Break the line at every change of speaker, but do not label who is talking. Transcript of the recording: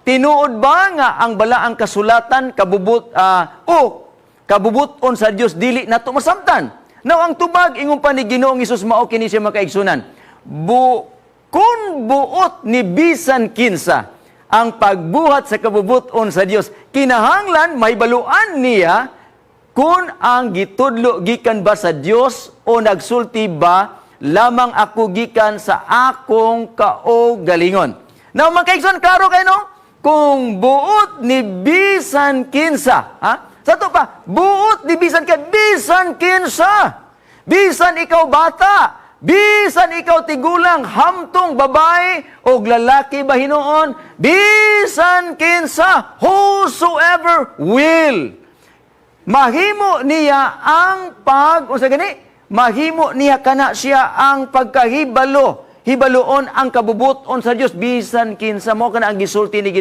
Tinuod ba nga ang balaang kasulatan kabubut o kabubuton sa Dios dili nato masabtan? Now, ang tubag, ingon pa ni Ginoong Hesus, mao kini siya, mga kaigsunan. Kung buot ni bisan kinsa ang pagbuhat sa kabubuton sa Dios, kinahanglan mahibaluan niya kung ang gitudlo gikan ba sa Dios o nagsulti ba lamang ako gikan sa akong kaugalingon. Now, mga kaigsoon, klaro kayo, no? Kung buot ni bisan kinsa, ha? Sa to pa, buot ni bisan kinsa. Bisan ikaw bata, bisan ikaw tigulang, hamtong babae o lalaki ba hinuon, bisan kinsa, whosoever will. Mahimo niya ang pag, unsa gani? Mahimo niya kana siya ang pagkahibalo. Hibaluon ang kabubuton sa Dios bisan kinsa mo kana ang gisulti ni